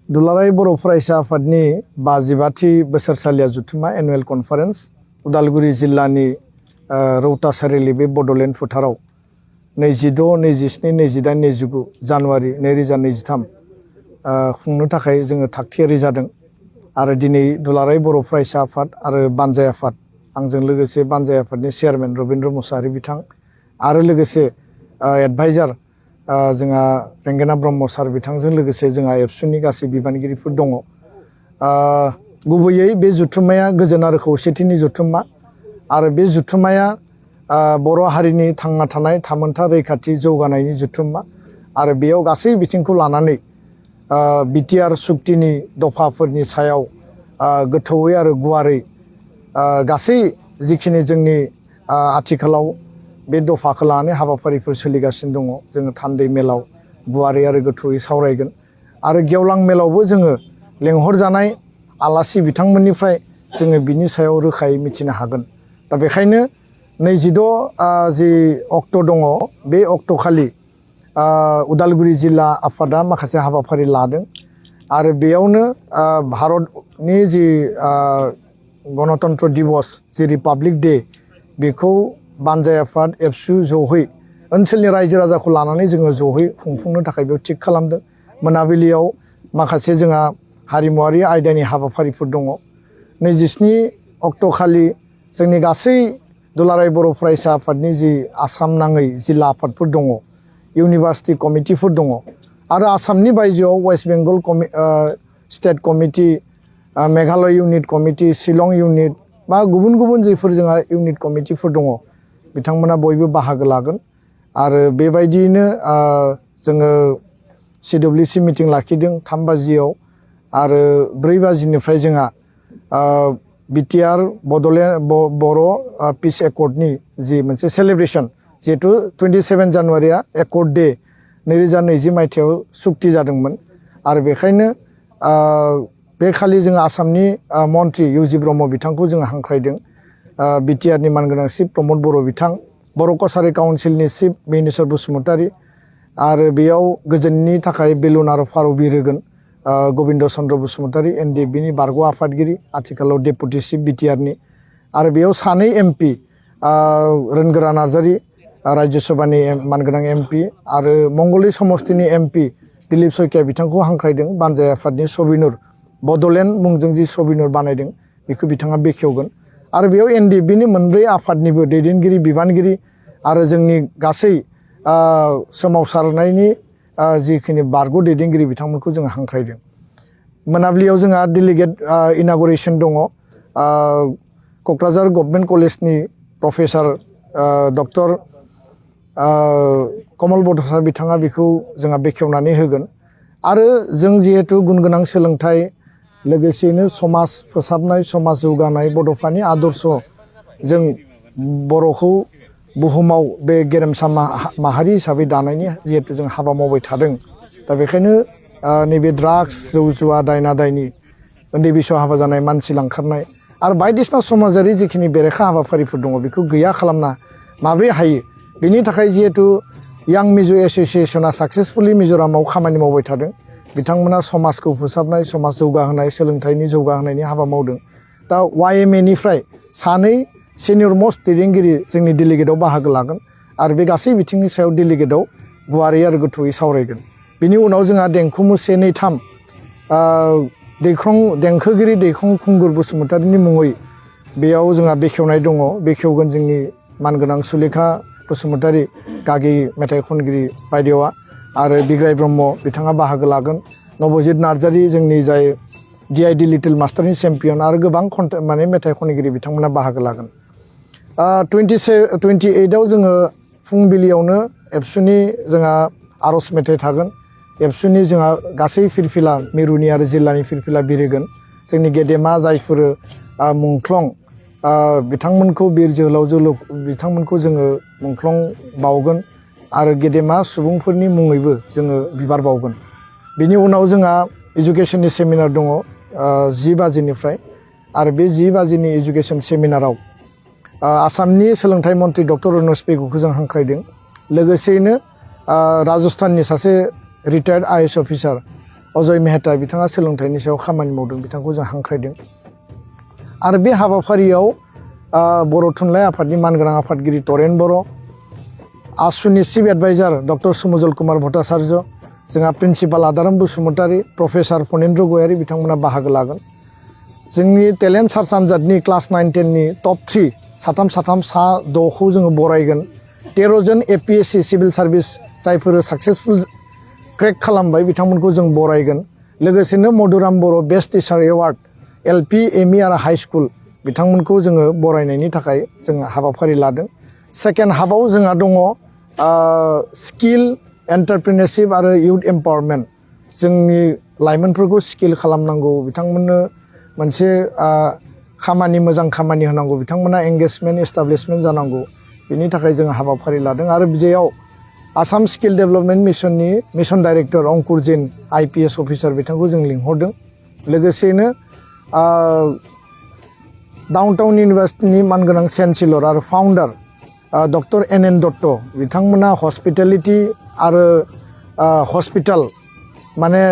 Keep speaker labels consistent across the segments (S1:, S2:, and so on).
S1: दुलाराय बर' फरायसा आफादनि 55थि बोसोरसालिया जुथुमा एनुवेल कनफारेन्स उदालगुरि जिल्लानि रौतासारि रिलिभ बड'लेण्ड फोथाराव 26, 27, 28, 29 जानुवारि 2023 खुंनो थाखाय जोङो थागथियारि जादों आरो दिनै दुलाराय बर' फरायसा आफाद आरो बानजाय आफाद आंजों लोगोसे बानजाय आफादनि चेयारमेन रबिन्द्र मुसाहारि बिथां आरो लोगोसे एडभाइजार जोंहा रेंगेना ब्रह्म सार बिथांजों लोगोसे जोंहा एबसुनि गासै बिबानगिरिफोर दङ। गुबैयै बे जुथुम्माया गोजोन आरो खौसेथिनि जुथुम्मा आरो बे जुथुम्माया बर' हारिनि थांना थानाय थामोनथा रैखाथि जौगानायनि जुथुम्मा आरो बेयाव गासै बिथिंखौ लानानै बिटिआर सुक्तिनि दफाफोरनि सायाव गोथौयै आरो गुवारै गासै जिखिनि जोंनि आथिखालाव बे दफाखौ लानानै हाबाफारिफोर सोलिगासिनो दङ। जोङो थान्दै मेलाव गुवारै आरो गोथौयै सावरायगोन आरो गेवलां मेलावबो जोङो लेंहरजानाय आलासि बिथांमोननिफ्राय जोङो बिनि सायाव रोखायै मिथिनो हागोन। दा बेखायनो 26 जि अक्ट' दङ बे अक्ट'खालि उदालगुरि जिल्ला आफादा माखासे हाबाफारि लादों आरो बेयावनो भारतनि जि गणतन्त्र दिवस जि रिपाब्लिक डे बेखौ बानजाय आफाद एबसु जहै ओनसोलनि रायजो राजाखौ लानानै जोङो जहै खुंफुंनो थाखाय बेयाव थिग खालामदों। मोनाबिलियाव माखासे जोंहा हारिमुवारि आयदानि हाबाफारिफोर दङ। 27 अक्ट'खालि जोंनि गासै दुलाराय बर' फरायसा आफादनि जि आसाम नाङै जिल्ला आफादफोर दङ, इउनिभार्सिटि कमिटिफोर दङ आरो आसामनि बायजोआव West Bengal state committee, Meghalaya unit committee, Shillong unit बा गुबुन गुबुन जिफोर जोंहा इउनिट कमिटिफोर दङ बिथांमोना बयबो बाहागो लागोन आरो बेबायदियैनो जोङो CWC मिटिं लाखिदों 3 बाजियाव आरो 4 बाजिनिफ्राय जोंहा बिटिआर बड'लेण्ड बर' पिस एकर्डनि जि मोनसे सेलेब्रेसन, जिहेतु 27 जानुवारिया एकर्ड डे 2020 मायथाइयाव सुक्ति जादोंमोन आरो बेखायनो बे खालि जोङो आसामनि मन्त्रि इउजि ब्रह्म बिथांखौ जोङो हांख्रायदों। बिटिआरनि मानगोनां चिफ प्रमद बर' बिथां, बर' कसारि काउन्सिलनि चिफ मिनेश्वर बसुमतारी आरो बेयाव गोजोननि थाखाय बेलुन आरो फारौ बिरहोगोन गबिन्द चन्द्र बसुमतारी NDFBनि बारग' आफादगिरि, आथिखालाव डेपुटि चिफ बिटिआरनि आरो बेयाव 2 MP रोनगोरा नार्जारी राज्य सभानि मानगोनां MP आरो मंगलदै समस्तिनि MP दिलीप सयकिया बिथांखौ हांख्रायदों। बानजाय आफादनि सबिनुर बड'लेण्ड मुंजों जि सबिनुर बानायदों बेखौ बिथाङा बेखेवगोन आरो बेयाव NDFBनि 4 आफादनिबो दैदेनगिरि बिबानगिरि आरो जोंनि गासै सोमावसारनायनि जिखिनि बारग' दैदेनगिरि बिथांमोनखौ जोङो हांख्रायदों। मोनाबिलियाव जोंहा डेलिगेट इनागुरेसन दङ। क'क्राझार गभर्नमेन्ट कलेजनि प्रफेसार डक्टर कमल बड' सार बिथाङा बेखौ जोंहा बेखेवनानै होगोन आरो जों जिहेतु गुनगोनां सोलोंथाइ लोगोसेयैनो समाज फोसाबनाय, समाज जौगानाय, बड'फानि आदर्श जों बर'खौ बुहुमाव बे गेरेमसा माहारि हिसाबै दानायनि जिहेतु जों हाबा मावबाय थादों। दा बेखायनो नैबे ड्राग्स, जौ जुवा, दायना दायनि, उन्दै बैसोआव हाबा जानाय, मानसि लांखारनाय आरो बायदिसिना समाजारि जिखिनि बेरेखा हाबाफारिफोर दङ बेखौ गैया खालामना माब्रै हायो बेनि थाखाय जिहेतु यां मिज' एस'सियेसना साक्सेसफुलि मिज'रामाव खामानि मावबाय थादों। बिथांमोना समाजखौ फोसाबनाय, समाज जौगाहोनाय, सोलोंथाइनि जौगाहोनायनि हाबा मावदों। दा YMAनिफ्राय 2 सिनियर मस्ट दैदेनगिरि जोंनि डेलिगेटआव बाहागो लागोन आरो बे गासै बिथिंनि सायाव डेलिगेटआव गुवारै आरो गोथौयै सावरायगोन। बिनि उनाव जोंहा देंखोमु 1, 2, 3 देंखोगिरि दैखं खुंगुर बसुमतारीनि मुङै बेयाव जोंहा बेखेवनाय दङ। बेखेवगोन जोंनि मानगोनां सुलेखा बसुमतारी गागि मेथाइ खनगिरि बायदेवा आरो बिग्राय ब्रह्म बिथाङा बाहागो लागोन। नबजित नार्जारी जोंनि जाय DID लिटिल मास्टारनि चेम्पियन आरो गोबां मेथाइ खनगिरि बिथांमोना बाहागो लागोन। 28आव जोङो फुंबिलियावनो एबसुनि जोंहा आर'ज मेथाइ थागोन। एबसुनि जोंहा गासै फिरफिला मिरुनि आरो जिल्लानि फिरफिला बिरहोगोन। जोंनि गेदेमा जायफोर मुंख्लं बिथांमोनखौ बिर जोहोलाव बिथांमोनखौ जोङो मुंख्लं बावगोन आरो गेदेमा सुबुंफोरनि मुङैबो जोङो बिबार बावगोन। बिनि उनाव जोंहा इडुकेसननि सेमिनार दङ 10 बाजिनिफ्राय आरो बे 10 बाजिनि इडुकेसन सेमिनाराव आसामनि सोलोंथाइ मन्त्रि डक्टर रनज पेगुखौ जों हांख्रायदों। लोगोसेयैनो राजस्थाननि सासे रिटायार्ड IAS अफिसार अजय मेहता बिथाङा सोलोंथाइनि सायाव खामानि मावदों बिथांखौ जों हांख्रायदों आरो बे हाबाफारियाव बर' थुनलाइ आफादनि मानगोनां आफादगिरि तरेन बर' आसुनि chief adviser doctor Sumjal Kumar Bhattacharya जोंहा प्रिन्सिपाल आदाराम बसुमतारी प्रफेसर फनेन्द्र गयारी बिथांमोना बाहागो लागोन जोंनि टेलेन्ट सार्च आनजादनि क्लास 9-10 नि टप 3 साथाम सा 6खौ जोङो बरायगोन 13 जन एपीएससी सिभिल सार्भिस जायफोर साक्सेसफुल क्रेक खालामबाय बिथांमोनखौ जों बरायगोन लोगोसेनो Madhuram Boro' best teacher award LP ME आरो हाई स्कुल बिथांमोनखौ जोङो बरायनायनि थाखाय जों हाबाफारि लादों सेकेन्ड हाबाव जोंहा दङ स्किल एन्टारप्रिनारशिप आरो इउथ एम्पावारमेन्ट जोंनि लाइमोनफोरखौ स्किल खालामनांगौ बिथांमोननो मोनसे खामानि मोजां खामानि होनांगौ बिथांमोना एंगेजमेन्ट एस्टाब्लिशमेन्ट जानांगौ बिनि थाखाय जों हाबाफारि लादों आरो बेयाव आसाम स्किल डेभेलपमेन्ट मिशननि mission director Ankur Jain IPS officer बिथांखौ जों लिंहरदों लोगोसेनो डाउनटाउन इउनिभार्सिटिनि मानगोनां चेन्सेलर आरो फाउन्डार डक्टर एन दत्त बिथांमोना हस्पिटेलिटी आरो हस्पिटाल माने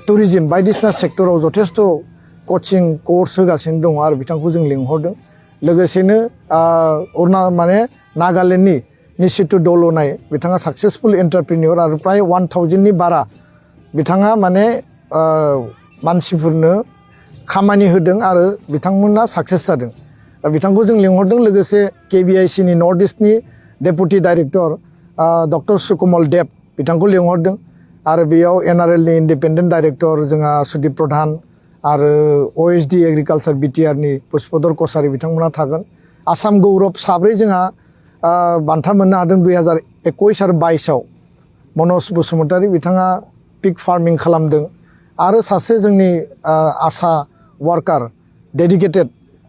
S1: टुरिज्म बायदिसिना सेक्टराव जथेस्थ कोचिं कोर्स होगासिनो दङ आरो बिथांखौ जों लिंहरदों लोगोसेनो नागालेण्डनि निशितु दल'नाय बिथाङा साक्सेसफुल एन्टारप्रिनियर आरो प्राय 1000 नि बारा बिथाङा माने मानसिफोरनो खामानि होदों आरो बिथांमोना साक्सेस जादों बिथांखौ जों लिंहरदों लोगोसे केबिआईसी नि north ईस्टनि deputy director doctor Sukamal देब बिथांखौ लिंहरदों आरो बेयाव एनआरएलनि इन्डिपेन्डेन्ट डाइरेक्टर जोंहा सुदीप प्रधान आरो ओएसडी एग्रिकालचार बिटिआरनि पुष्पधर कसारी बिथांमोना थागोन आसाम गौरब साब्रै जोंहा बान्था मोननो हादों 2021 आरो 22 आव मनज बसुमतारी बिथाङा पिग फार्मिं खालामदों आरो सासे जोंनि आशा वार्कार डेडिकेटेड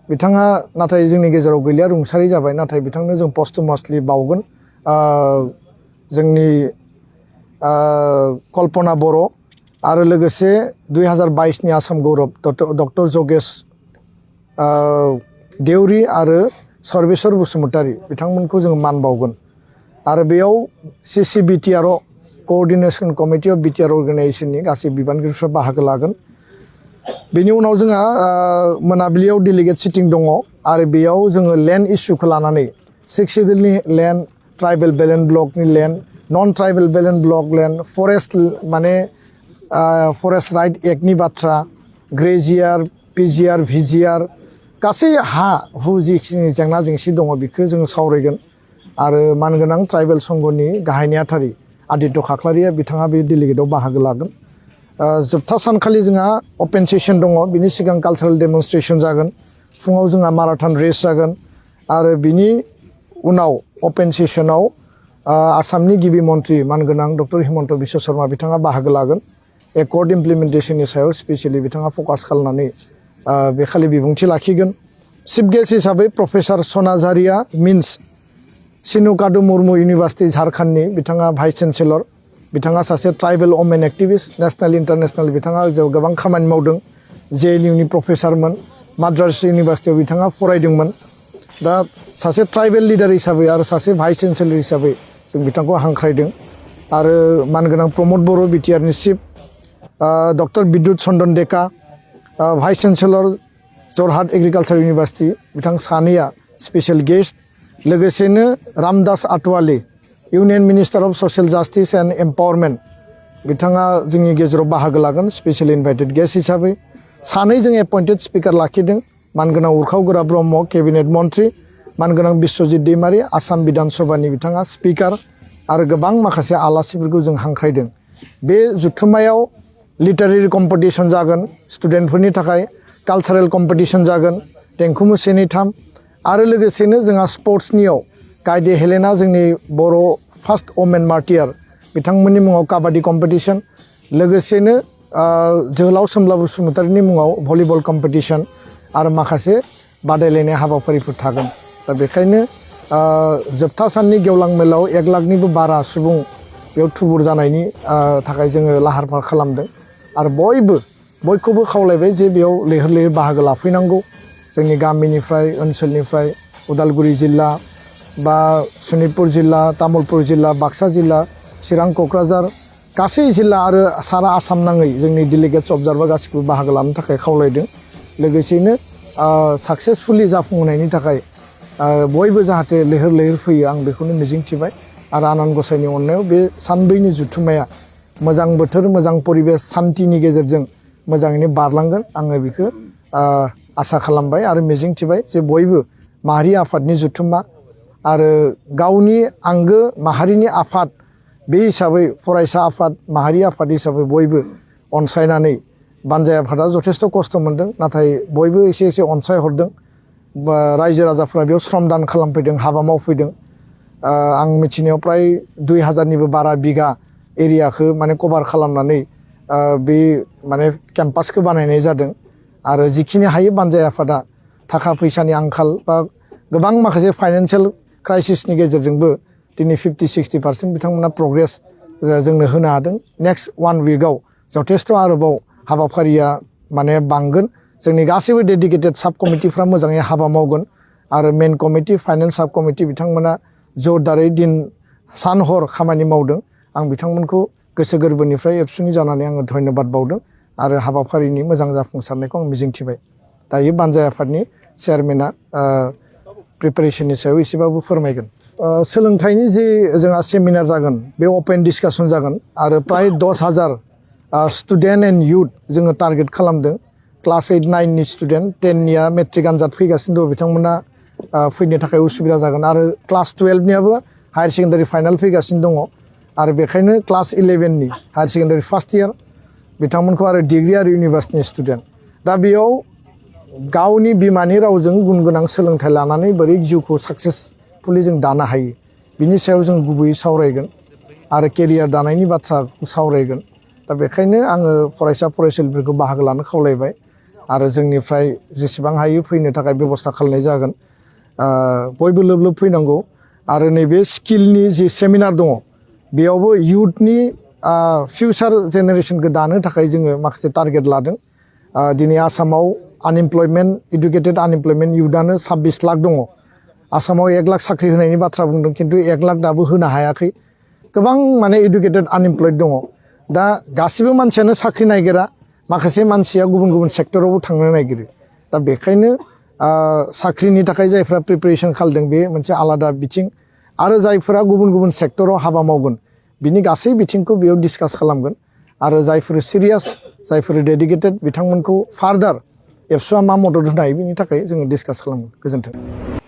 S1: बिथाङा नाथाय जोंनि गेजेराव गैलिया रुंसारि जाबाय नाथाय बिथांनो जों पस्टमासलि बावगोन जोंनि कल्पना बर' आरो लोगोसे 2022 नि आसाम गौरब डक्टर जगेश देउरी आरो सर्वेश्वर बसुमतारी बिथांमोनखौ जों मान बावगोन आरो बेयाव CCBTR coordination committee of BTR अर्गानाइजेशननि गासै बिबानगिरिफ्रा बाहागो लागोन बेनि उनाव जोंहा मोनाबिलियाव डेलिगेट सिटिं दङ आरो बेयाव जोङो लेन्ड इस्युखौ लानानै 6 शेड्युलनि लेन्ड ट्राइबेल बेलेन्ड ब्लकनि लेन्ड नन ट्राइबेल बेलेन्ड ब्लक लेन्ड फरेस्ट माने फरेस्ट राइट एक्टनि बाथ्रा ग्रेजियार पिजिआर भिजिआर गासै हा हु जिखिनि जेंना जेंसि दङ बेखौ जों सावरायगोन आरो मानगोनां ट्राइबेल संघनि गाहाय नेहाथारि आदित्य खाख्लारिया बिथाङा बे डेलिगेटआव बाहागो लागोन जोबथा सानखालि जोंहा अपेन सेसन दङ बिनि सिगां कालचारेल डेमनस्ट्रेशन जागोन फुङाव जोंहा माराथन रेस जागोन आरो बिनि उनाव अपेन सेसनाव आसामनि गिबि मन्त्रि मानगोनां डक्टर हिमन्त बिश्व शर्मा बिथाङा बाहागो लागोन एकर्ड इमप्लिमेन्टेशननि सायाव स्पेसियेलि बिथाङा फकास खालामनानै बे खालि बिबुंथि लाखिगोन चिफ गेस्ट हिसाबै प्रफेसर सनाझारिया मिन्स सिनुकादु मुर्मु इउनिभार्सिटि झारखण्डनि बिथाङा भाइस चेन्सेलर बिथाङा सासे tribal women activist national international बिथाङा गोबां खामानि मावदों JNUनि प्रफेसरमोन माद्रास इउनिभार्सिटियाव बिथाङा फरायदोंमोन दा सासे ट्राइबेल लिडार हिसाबै आरो सासे भाइस चेन्सेलर हिसाबै जों बिथांखौ हांख्रायदों आरो मानगोनां प्रमद बर' बिटिआरनि chief doctor Bidyut Chandan Deka vice chancellor Jorhat agriculture university बिथां सानैया स्पेसियेल गेस्ट लोगोसेनो Ramdas Athawale union minister of social justice and empowerment बिथाङा जोंनि गेजेराव बाहागो लागोन स्पेसियेल इनभाइटेड गेस्ट हिसाबै सानै जों एपइन्टेड स्पिकार लाखिदों मानगोनां उरखाव गोरा ब्रह्म केबिनेट मन्त्रि मानगोनां बिश्वजित दैमारी आसाम बिधान सभानि बिथाङा स्पिकार आरो गोबां माखासे आलासिफोरखौ जों हांख्रायदों बे जुथुम्मायाव लिटारेरि कम्पिटिशन जागोन स्टुडेन्टफोरनि थाखाय कालचारेल कम्पिटिशन जागोन देंखो मोसानाय 3 आरो लोगोसेनो जोंहा स्पर्ट्सनियाव गायदे हेलेना जोंनि बर' फार्स्ट वमेन मार्टियार बिथांमोननि मुङाव काबाडि कम्पिटिशन लोगोसेनो जोहोलाव सोमला बसुमतारीनि मुङाव भलिबल कम्पिटिशन आरो माखासे बादायलायनाय हाबाफारिफोर थागोन दा बेखायनो जोबथा साननि गेवलां मेलाव 1 लाखनिबो बारा सुबुं बेयाव थुबुर जानायनि थाखाय जोङो लाहार फाहार खालामदों आरो बयखौबो खावलायबाय जे बेयाव लैहोर लैहोर बाहागो लाफैनांगौ जोंनि गामिनिफ्राय ओनसोलनिफ्राय उदालगुरि जिल्ला बा सनितपुर जिल्ला तामुलपुर जिल्ला बाक्सा जिल्ला चिरां क'क्राझार गासै जिल्ला आरो सारा आसाम नाङै जोंनि डेलिगेट्स अबजार्भार गासिखौबो बाहागो लानो थाखाय खावलायदों लोगोसेनो साक्सेसफुलि जाफुंहोनायनि थाखाय बयबो जाहाथे लैहोर लैहोर फैयो आं बेखौनो मिजिंथिबाय आरो आनान गसाइनि अननायाव बे सानब्रैनि जुथुम्माया मोजां बोथोर मोजां परिबेस सान्तिनि गेजेरजों मोजाङैनो बारलांगोन आङो बेखौ आसा खालामबाय आरो मिजिंथिबाय जे बयबो माहारि आफादनि जुथुम्मा आरो गावनि आंगो माहारिनि आफाद बे हिसाबै फरायसा आफाद माहारि आफाद हिसाबै बयबो अनसायनानै बानजाय आफादा जथेस्थ' खस्थ' मोनदों नाथाय बयबो एसे एसे अनसायहरदों रायजो राजाफ्रा बेयाव श्रमदान खालामफैदों हाबा मावफैदों आं मिथिनायाव प्राय 2000निबो बारा बिगा एरियाखौ माने कभार खालामनानै बे माने केम्पासखौ बानायनाय जादों आरो जिखिनि हायो बानजाय आफादा थाखा फैसानि आंखाल बा गोबां माखासे फाइनान्सियेल क्राइसिसनि गेजेरजोंबो दिनै 50-60% बिथांमोना प्रग्रेस जोंनो होनो हादों नेक्स्ट 1 उइकआव जथेस्थ' आरोबाव हाबाफारिया माने बांगोन जोंनि गासैबो डेडिकेटेड साब कमिटिफ्रा मोजाङै हाबा मावगोन आरो मेन कमिटि फाइनान्स साब कमिटि बिथांमोना जरदारै दिन सान हर खामानि मावदों आं बिथांमोनखौ गोसो गोरबोनिफ्राय एबसुनि जानानै आङो धन्यबाद बावदों आरो हाबाफारिनि मोजां जाफुंसारनायखौ आं मिजिंथिबाय दायो बानजाय आफादनि चेयारमेना प्रिपारेसननि सायाव एसेबाबो फोरमायगोन सोलोंथाइनि जे जोंहा सेमिनार जागोन बे अपेन डिसकासन जागोन आरो प्राय 10,000 स्टुडेन्ट एन्ड इयुथ जोङो टारगेट खालामदों क्लास 8-9नि स्टुडेन्ट 10निया मेट्रिक आनजाद फैगासिनो दं बिथांमोना फैनो थाखाय उसुबिदा जागोन आरो क्लास 12नियाबो हायार सेकेन्डारि फाइनाल फैगासिनो दङ आरो बेखायनो क्लास 11नि हायार सेकेन्डारि फार्स्ट इयार बिथांमोनखौ आरो डिग्री आरो इउनिभार्सिटिनि स्टुडेन्ट दा बेयाव गावनि बिमानि रावजों गुन गोनां सोलोंथाइ लानानै बोरै जिउखौ साक्सेसफुलि जों दानो हायो बिनि सायाव जों गुबैयै सावरायगोन आरो केरियार दानायनि बाथ्राखौ सावरायगोन दा बेखायनो आङो फरायसा फरायसुलिफोरखौ बाहागो लानो खावलायबाय आरो जोंनिफ्राय जेसेबां हायो फैनो थाखाय बेबस्था खालामनाय जागोन बयबो लोब लोब फैनांगौ आरो नैबे स्किलनि जि सेमिनार दङ बेयावबो इयुथनि फिउचार जेनेरेसनखौ दानो थाखाय जोङो माखासे टारगेट लादों दिनै आसामाव आनइमप्लयमेन्ट इडुकेटेड आनइमप्लयमेन्ट इयुथआनो 26 लाख दङ आसामाव 1 लाख साख्रि होनायनि बाथ्रा बुंदों खिन्थु 1 लाख दाबो होनो हायाखै गोबां माने इडुकेटेड आनइमप्लयड दङ दा गासिबो मानसियानो साख्रि नागिरा माखासे मानसिया गुबुन गुबुन सेक्टरावबो थांनो नागिरो दा बेखायनो साख्रिनि थाखाय जायफ्रा प्रिपारेसन खालामदों बे मोनसे आलादा बिथिं आरो जायफोरा गुबुन गुबुन सेक्टराव हाबा मावगोन बिनि गासै बिथिंखौ बेयाव डिसकास खालामगोन आरो जायफोर सिरियास जायफोर डेडिकेटेड बिथांमोनखौ फार्दार एबसुआ मा मदद होनो हायो बिनि थाखाय जोङो डिसकास खालामगोन गोजोन्थों